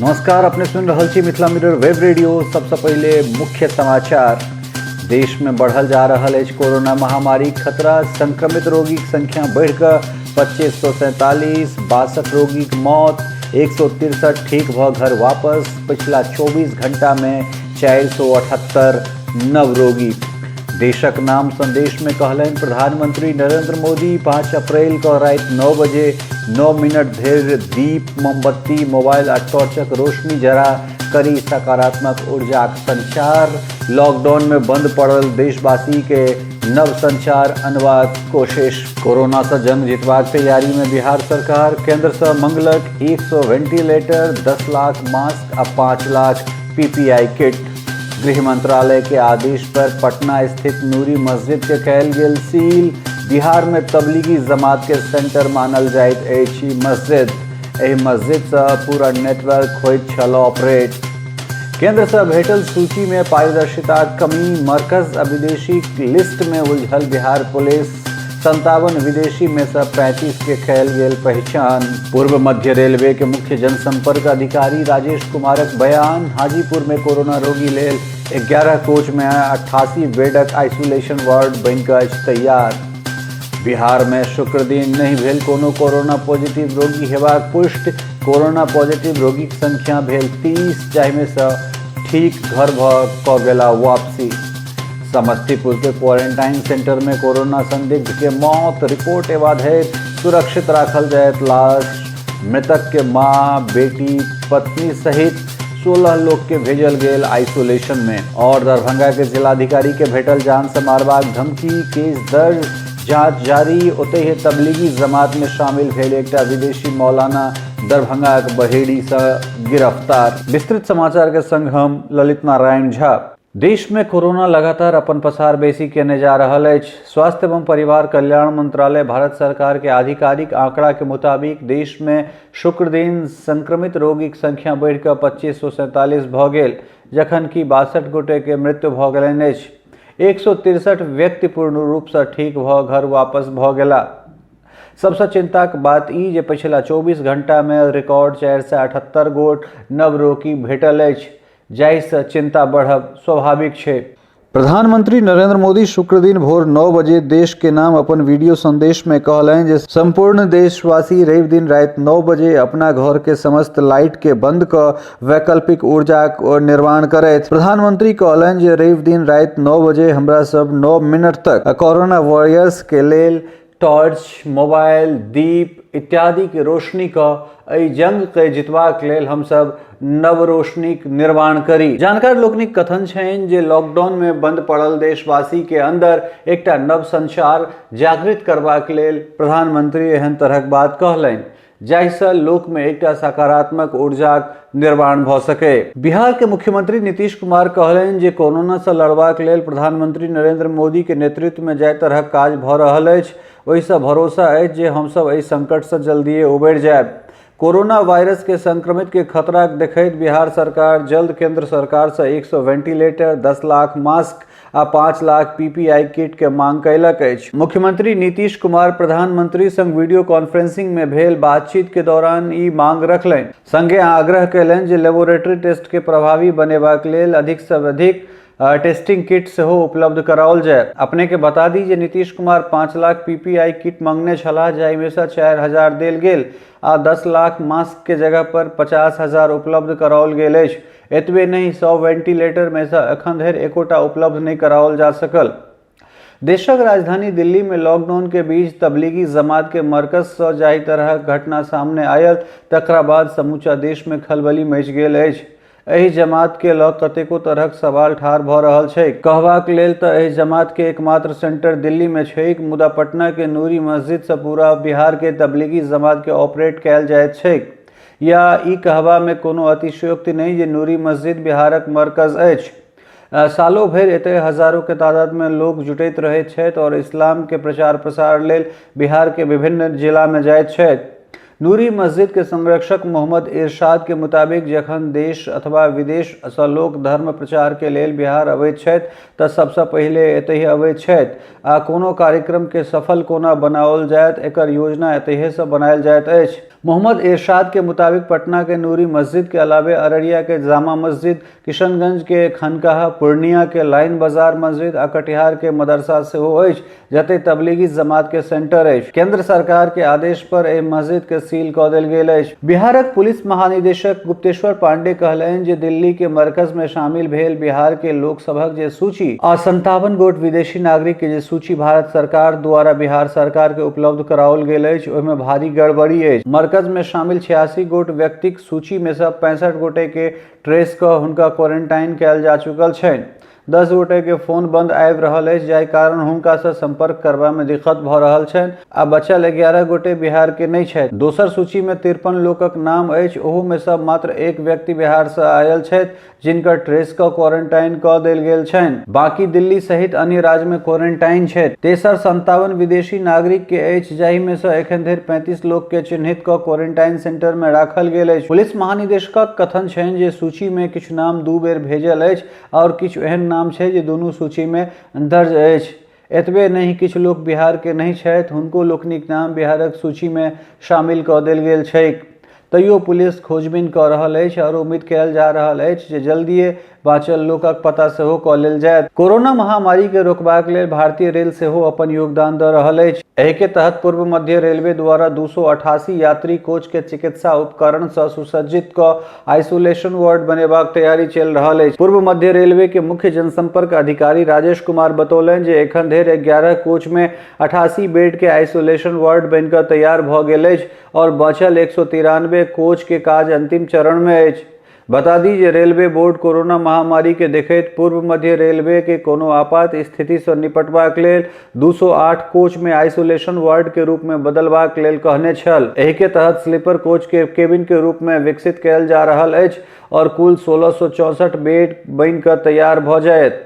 नमस्कार, अपने सुनि रहल छी मिथिला मिरर वेब रेडियो। सबसँ पहिले मुख्य समाचार। देश में बढ़ल जा रहल अछि कोरोना महामारी खतरा। संक्रमित रोगीक संख्या बढ़िकऽ 2547, 62 रोगीक मौत, 163 ठीक भऽ घर वापस। पछिला 24 घंटा में 478 नव रोगी। देशक नाम संदेश में कहलनि प्रधानमंत्री नरेंद्र मोदी, 5 अप्रैल क राति 9 बजे 9 मिनट धरि दीप, मोमबत्ती, मोबाइल आ टॉर्चक रोशनी जरा करी सकारात्मक ऊर्जाक संचार। लॉकडाउन में बंद पड़ल देशवासी के नव संचार अनबाक कोशिश। कोरोना से जंग जीतबाक तैयारी में बिहार सरकार। केंद्र से मंगलक 100 वेंटिलेटर, 10 लाख मास्क आ 5 लाख पीपीआई किट। गृह मंत्रालय के आदेश पर पटना स्थित नूरी मस्जिद के कयल गेल सील। बिहार में तबलीगी जमात के सेंटर मानल जाइत अछि मस्जिद। एहि मस्जिद से पूरा नेटवर्क होइत छल ऑपरेट। केंद्र से भेटल सूची में पारदर्शिता कमी। मरकज आ विदेशी लिस्ट में उलझल बिहार पुलिस। 57 विदेशी में से 35 के कयल गेल पहचान। पूर्व मध्य रेलवे के मुख्य जनसंपर्क अधिकारी राजेश कुमारक बयान, हाजीपुर में कोरोना रोगी लेल 11 कोच में 88 बेडक आइसोलेशन वार्ड बनि कऽ अछि तैयार। बिहार में शुक्र दिन नहि भेल कोनो कोरोना पॉजिटिव रोगी हेबाक पुष्टि। कोरोना पॉजिटिव रोगीक संख्या भेल 30, जाहिमे सँ ठीक घर भऽ कऽ गेला वापसी। समस्तीपुर के क्वारंटाइन सेंटर में कोरोना संदिग्ध के मौत। रिपोर्ट एबा धरि सुरक्षित राखल जायत लाश। मृतक के मां, बेटी, पत्नी सहित 16 लोग के भेजल गेल आइसोलेशन में। और दरभंगा के जिलाधिकारी के भेटल जान से मारबाक धमकी, केस दर्ज, जांच जारी। ओतहि तबलीगी जमात में शामिल भेल एकटा विदेशी मौलाना दरभंगाक बहेड़ी से गिरफ्तार। विस्तृत समाचार के संग हम ललित नारायण झा। देश में कोरोना लगातार अपन पसार बेसी केने जा रहल अछि। स्वास्थ्य एवं परिवार कल्याण मंत्रालय, भारत सरकार के आधिकारिक आंकड़ा के मुताबिक देश में शुक्र दिन संक्रमित रोगीक संख्या बढ़ि कऽ 2547 भऽ गेल, जखन कि 62 गोटे के मृत्यु भऽ गेलनि अछि। 163 व्यक्ति पूर्ण रूपसँ ठीक भऽ घर वापस भऽ गेला। सबसँ चिंताक बात ई जे पछिला 24 घंटामे रिकॉर्ड 478 गोट नव रोगी भेटल अछि, जाहिसँ चिंता बढ़ब स्वाभाविक छै। प्रधानमंत्री नरेंद्र मोदी शुक्रदिन भोर 9 बजे देश के नाम अपन वीडियो संदेश में कहलनि जे संपूर्ण देशवासी रवि दिन राति 9 बजे अपना घर के समस्त लाइट के बंद कऽ वैकल्पिक ऊर्जाक निर्माण करथि। प्रधानमंत्री कहलनि जे रवि दिन राति 9 बजे हमरा सब 9 मिनट तक कोरोना वॉरियर्स के लेल टॉर्च, मोबाइल, दीप इत्यादिके रोशनी कऽ एहि जंगके जितबाक लेल हमसभ नव रोशनीक निर्माण करी। जानकार लोकनिक कथन छनि जे लॉकडाउनमे बंद पड़ल देशवासीके अंदर एकटा नव संचार जागृत करबाक लेल प्रधानमंत्री एहन तरहक बात कहलनि, जाहिसँ लोकमे एकटा सकारात्मक ऊर्जाक निर्माण भऽ सकै। बिहार के मुख्यमंत्री नीतीश कुमार कहलनि जे कोरोनासँ लड़बाक लेल प्रधानमंत्री नरेंद्र मोदी के नेतृत्व मे जाहि तरहक काज भऽ रहल अछि, ओहिसँ भरोसा अछि जे हमसभ एहि संकटसँ जल्दिए उबरि जायब। कोरोना वायरस के संक्रमित के खतरा देखैत बिहार सरकार जल्द केंद्र सरकार सँ 100 वेंटिलेटर, 10 लाख मास्क आ 5 लाख पीपीआई किट के मांग कयलक अछि। मुख्यमंत्री नीतीश कुमार प्रधानमंत्री संग वीडियो कॉन्फ्रेंसिंग में भेल बातचीत के दौरान ई मांग रखलनि। संगे आग्रह कयलनि जे लेबोरेटरी टेस्ट के प्रभावी बनेबाक लेल अधिक सँ अधिक टेस्टिंग किट सेहो उपलब्ध कराओल जाय। अपने के बता दी जे नीतीश कुमार 5 लाख पीपीआई किट मंगने छलाह, जाहिमे सँ 4000 देल गेल आ 10 लाख मास्क के जगह पर 50,000 उपलब्ध कराओल गेल अछि। एतबे नहि, 100 वेंटिलेटर मे सँ एखन धरि एकोटा उपलब्ध नहि कराओल जा सकल। देशक राजधानी दिल्ली मे लॉकडाउन के बीच तबलीगी जमात के मरकज सँ जाहि तरहक घटना सामने आयल, तकरा बाद समूचा देश मे खलबली मचि गेल अछि। एहि जमात के लऽ कतेको तरहक सवाल ठाढ़ भऽ रहल छैक। कहबाक लेल तऽ एहि जमात के एकमात्र सेंटर दिल्ली मे छैक, मुदा पटना के नूरी मस्जिद सँ पूरा बिहार के तबलीगी जमात के ऑपरेट कयल जाइत छैक। या ई कहबामे कोनो अतिशयोक्ति नहि जे नूरी मस्जिद बिहारक मरकज अछि। सालो भरि एतय हजारों के तादादमे लोक जुटैत रहैत छथि और इस्लामके प्रचार प्रसार लेल बिहारके विभिन्न जिलामे जाइत छथि। नूरी मस्जिद के संरक्षक मोहम्मद इरशाद के मुताबिक जखन देश अथवा विदेश सँ लोक धर्म प्रचार के लेल बिहार अबैत छथि तऽ सबसँ पहिले एतहि अबैत छथि आ कोनो कार्यक्रम के सफल कोना बनाओल जायत एकर योजना एतहिये सँ बनायल जाइत अछि। मोहम्मद इरशाद के मुताबिक पटना के नूरी मस्जिद के अलावे अररिया के जामा मस्जिद, किशनगंज के खनकाह, पूर्णिया के लाइन बाजार मस्जिद आ कटिहार के मदरसा सेहो अछि जतय तबलीगी जमात के सेंटर अछि। केंद्र सरकार के आदेश पर एहि मस्जिद के सील कऽ देल गेल अछि। बिहारक पुलिस महानिदेशक गुप्तेश्वर पांडे कहलनि जे दिल्ली के मरकज मे शामिल भेल बिहार के लोक सभक जे सूची आ 57 गोट विदेशी नागरिक के जे सूची भारत सरकार द्वारा बिहार सरकार के उपलब्ध कराओल गेल अछि ओहि मे भारी गड़बड़ी अछि। मरकज मे शामिल 86 गोट व्यक्तिक सूची मे सँ 65 गोटे के ट्रेस कऽ हुनका क्वारेंटाइन कयल जा चुकल छनि। 10 गोटे के फोन बंद आबि रहल अछि जाहि कारण हुनका सँ संपर्क करबा मे दिक्कत भऽ रहल छनि आ बचल 11 गोटे बिहार के नहि छथि। दोसर सूची मे 53 लोकक नाम अछि ओहू मे सँ मात्र एक व्यक्ति बिहार सँ आयल छथि जिनकर ट्रेस कऽ क्वारेंटाइन कऽ देल गेल छनि। बाकी दिल्ली सहित अन्य राज्य मे क्वारेंटाइन छथि। तेसर 57 विदेशी नागरिक के अछि जाहि मे सँ एखन धरि 35 लोक के चिन्हित कऽ क्वारेंटाइन सेंटर मे राखल गेल अछि। पुलिस महानिदेशकक कथन छनि जे सूची मे किछु नाम दू बेर भेजल अछि आओर किछु एहन नाम छै जे दुनू सूचीमे दर्ज अछि। एतबे नहि किछु लोक बिहार के नहि छथि हुनको लोकनिक नाम बिहारक सूचीमे शामिल कऽ देल गेल छैक। तैयो पुलिस खोजबीन कऽ रहल अछि आओर उम्मीद कयल जा रहल अछि जे जल्दिये बाँचल लोकक पता सेहो कऽ लेल जायत। कोरोना महामारी के रोकबाक लेल भारतीय रेल सेहो अपन योगदान दऽ रहल अछि। एहि के तहत पूर्व मध्य रेलवे द्वारा 288 यात्री कोच के चिकित्सा उपकरण सँ सुसज्जित कऽ आइसोलेशन वार्ड बनेबाक तैयारी चलि रहल अछि। पूर्व मध्य रेलवे के मुख्य जनसंपर्क अधिकारी राजेश कुमार बतौलनि जे एखन धरि 11 कोच मे 88 बेड के आइसोलेशन वार्ड बनि कऽ तैयार भऽ गेल अछि और बचल 193 कोच के काज अंतिम चरण मे अछि। बता दी जे रेलवे बोर्ड कोरोना महामारी के देखैत पूर्व मध्य रेलवे के कोनो आपात स्थिति सँ निपटबाक लेल 208 कोच मे आइसोलेशन वार्ड के रूप मे बदलबाक लेल कहने छल। एहि के तहत स्लीपर कोच के केबिन के रूप मे विकसित कयल जा रहल अछि और कुल 1664 बेड बनि कऽ तैयार भऽ जायत।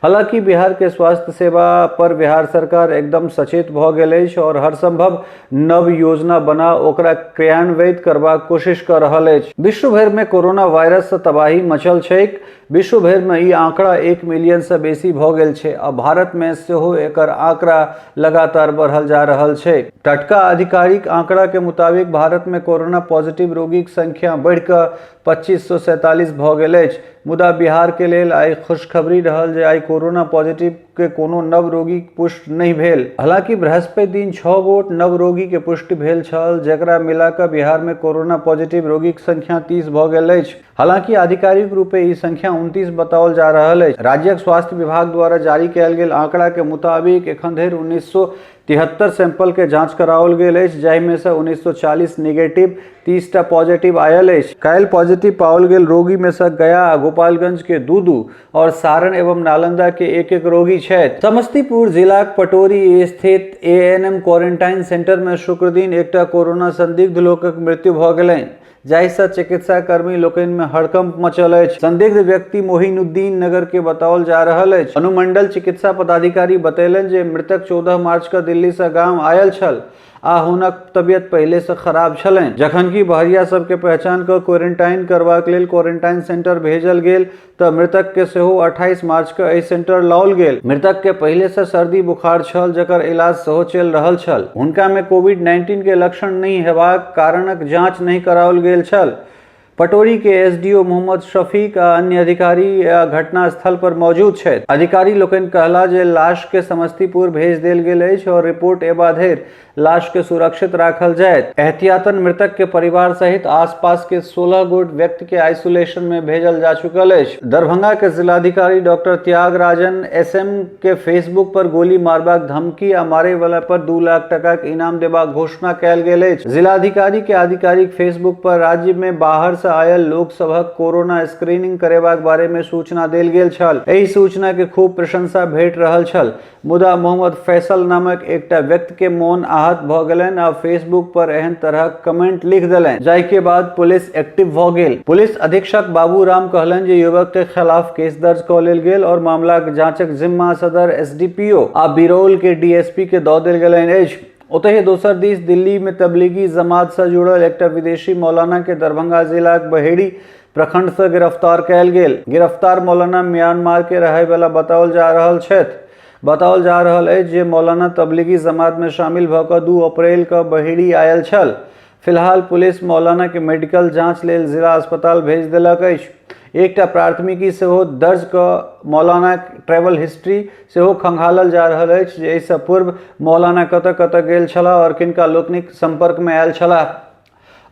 हालांकि बिहार के स्वास्थ्य सेवा पर बिहार सरकार एकदम सचेत भऽ गेल अछि और हर संभव नव योजना बना ओकरा क्रियान्वित करबाक कोशिश कऽ रहल अछि। विश्व भरि मे कोरोना वायरस सँ तबाही मचल छैक। विश्व भरिमे ई आंकड़ा 1 मिलियनसँ बेसी भऽ गेल छै आ भारतमे सेहो एकर आंकड़ा लगातार बढ़ल जा रहल छै। टटका आधिकारिक आंकड़ाके मुताबिक भारतमे कोरोना पॉजिटिव रोगीक संख्या बढ़ि कऽ 2547 भऽ गेल अछि। मुदा बिहारके लेल आइ खुशखबरी रहल जे आइ कोरोना पॉजिटिवके कोनो नव रोगीक पुष्टि नहि भेल। हालांकि बृहस्पति दिन 6 गोट नव रोगीके पुष्टि भेल छल, जकरा मिला कऽ बिहारमे कोरोना पॉजिटिव रोगीक संख्या 30 भऽ गेल अछि। हालांकि आधिकारिक रूपे ई संख्या 29 बताओल जा रहल अछि। राज्यक स्वास्थ्य विभाग द्वारा जारी कयल गेल आंकड़ा के मुताबिक एखन धरि 1973 सैंपल के जांच कराओल गेल अछि, जाहि मे सँ 1940 निगेटिव, 30 टा पॉजिटिव आयल अछि। काल्हि पॉजिटिव पाओल गेल रोगी मे सँ गया आ गोपालगंज के 2-2 और सारण एवं नालंदा के 1-1 रोगी छथि। समस्तीपुर जिलाक पटोरी स्थित एएनएम क्वारेंटाइन सेंटर मे शुक्रदिन एकटा कोरोना संदिग्ध लोकक मृत्यु भऽ गेलनि, जाहिसँ चिकित्सा कर्मी लोकनि मे हड़कंप मचल अछि। संदिग्ध व्यक्ति मोहिनुद्दीन नगर के बताओल जा रहल अछि। अनुमंडल चिकित्सा पदाधिकारी बतेलनि जे मृतक 14 मार्च क दिल्ली सँ गाम आयल छल आ हुनक तबियत पहिले सँ खराब छलनि। जखनकि बहरिया सबके पहचान क क्वारेंटाइन करबाक लेल क्वारेंटाइन सेंटर भेजल गेल तऽ मृतक के सेहो 28 मार्च के एहि सेंटर लाओल गेल। मृतक के पहिले से सर्दी बुखार छल, जकर इलाज सेहो चलि रहल छल। हुनका मे कोविड-19 के लक्षण नहि हेबाक कारणक जांच नहि कराओल गेल छल। पटोरी के एसडीओ मोहम्मद शफीक आ अन्य अधिकारी घटना स्थल पर मौजूद छथि। अधिकारी लोकनि कहला जे लाश के समस्तीपुर भेज देल गेल अछि और रिपोर्ट एबा धरि लाश के सुरक्षित राखल जायत। एहतियातन मृतक के परिवार सहित आसपास के 16 गोट व्यक्ति के आइसोलेशन में भेजल जा चुकल अछि। दरभंगा के जिलाधिकारी डॉक्टर त्यागराजन एसएम के फेसबुक पर गोली मारबाक धमकी आ मारे वाला पर 2 लाख टका के इनाम देबाक घोषणा कयल गेल अछि। जिलाधिकारी के आधिकारिक फेसबुक पर राज्य में बाहर से आयल लोक सभक कोरोना स्क्रीनिंग करेबाक बारे में सूचना देल गेल छल। एहि सूचना के खूब प्रशंसा भेट रहल छल। मुदा मोहम्मद फैसल नामक एकटा व्यक्ति के मोन आहत भऽ गेलनि आ फेसबुक पर एहन तरहक कमेंट लिख देलनि, जाहि के बाद पुलिस एक्टिव भऽ गेल। पुलिस अधीक्षक बाबू राम कहलनि जे युवक के खिलाफ केस दर्ज कऽ लेल गेल और मामलाक जांचक जिम्मा सदर एसडीपीओ आ बिरौल के डीएसपी के दऽ देल गेलनि अछि। ओतहि दोसर दिस दिल्ली में तबलीगी जमात से जुड़ल एकटा विदेशी मौलाना के दरभंगा जिलाक बहेड़ी प्रखंड से गिरफ्तार कयल गेल। गिरफ्तार मौलाना म्यांमार के रहय वाला बताओल जा रहल छथि। बताओल जा रहल अछि जे मौलाना तबलीगी जमात में शामिल भऽ कऽ 2 अप्रैल कऽ बहेड़ी आयल छल। फिलहाल पुलिस मौलाना के मेडिकल जांच लेल जिला अस्पताल भेज देलक अछि। एकटा प्राथमिकी सेहो दर्ज कऽ मौलानाक ट्रैवल हिस्ट्री सेहो खंगालल जा रहल अछि जे एहिसँ पूर्व मौलाना कतऽ कतऽ गेल छलाह आओर किनका लोकनिक संपर्कमे आयल छलाह।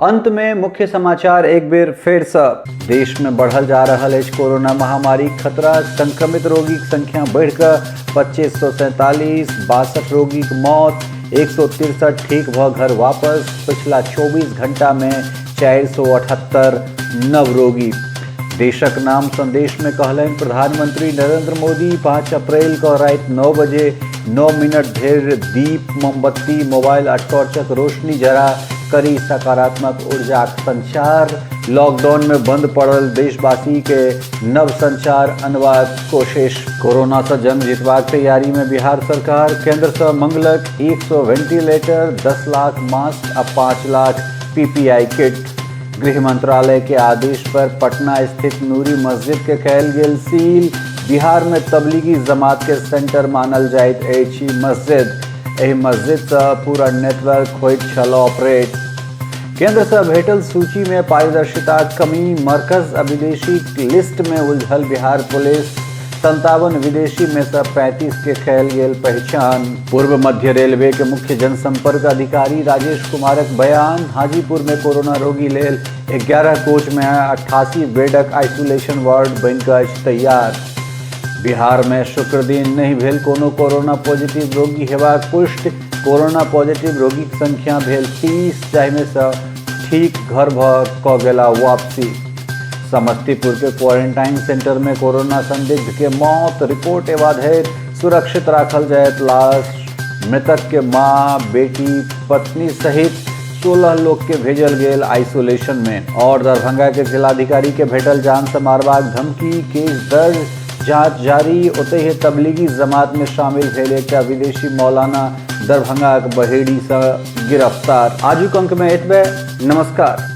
अंत में मुख्य समाचार एक बेर फेर से। देश में बढ़ल जा रहल अछि कोरोना महामारी खतरा, संक्रमित रोगीक संख्या बढ़िकऽ 2547, 62 रोगीक मौत, 163 ठीक भऽ घर वापस। पिछला 24 घंटा में 478 नव रोगी। देशक नाम संदेश में कहलनि प्रधानमंत्री नरेंद्र मोदी 5 अप्रैल को राति 9 बजे 9 मिनट धरि दीप, मोमबत्ती, मोबाइल आ टॉर्चक रोशनी जरा करी सकारात्मक ऊर्जाक संचार। लॉकडाउन में बंद पड़ल देशवासी के नव संचार अनबाक कोशिश। कोरोना से जंग जीतबाक तैयारी में बिहार सरकार, केंद्र से मंगलक 100 वेंटिलेटर, 10 लाख मास्क आ 5 लाख पीपीआई किट। गृह मंत्रालय के आदेश पर पटना स्थित नूरी मस्जिद के कयल गेल सील। बिहार में तबलीगी जमात के सेंटर मानल जाइत अछि मस्जिद। एहि मस्जिद से पूरा नेटवर्क होइत छल ऑपरेट। केंद्र से भेटल सूची में पारदर्शिता कमी, मरकज आ विदेशी लिस्ट में उलझल बिहार पुलिस। 57 विदेशी में से 35 के कयल गेल पहचान। पूर्व मध्य रेलवे के मुख्य जनसंपर्क अधिकारी राजेश कुमारक बयान, हाजीपुर में कोरोना रोगी लेल 11 कोच में 88 बेडक आइसोलेशन वार्ड बनि कऽ अछि तैयार। बिहार में शुक्र दिन नहि भेल कोनो कोरोना पॉजिटिव रोगी हेबाक पुष्टि। कोरोना पॉजिटिव रोगीक संख्या भेल 30, जाहिमे सँ ठीक घर भऽ कऽ गेला वापसी। समस्तीपुर के क्वारंटाइन सेंटर में कोरोना संदिग्ध के मौत, रिपोर्ट एबा धरि सुरक्षित राखल जायत लाश। मृतक के मां, बेटी, पत्नी सहित 16 लोग के भेजल गेल आइसोलेशन में। और दरभंगा के जिलाधिकारी के भेटल जान से मारबाक धमकी, केस दर्ज, जांच जारी। ओतहि तबलीगी जमात में शामिल भेल एकटा विदेशी मौलाना दरभंगाक बहेड़ी से गिरफ्तार। आजुक अंक में एतबे। नमस्कार।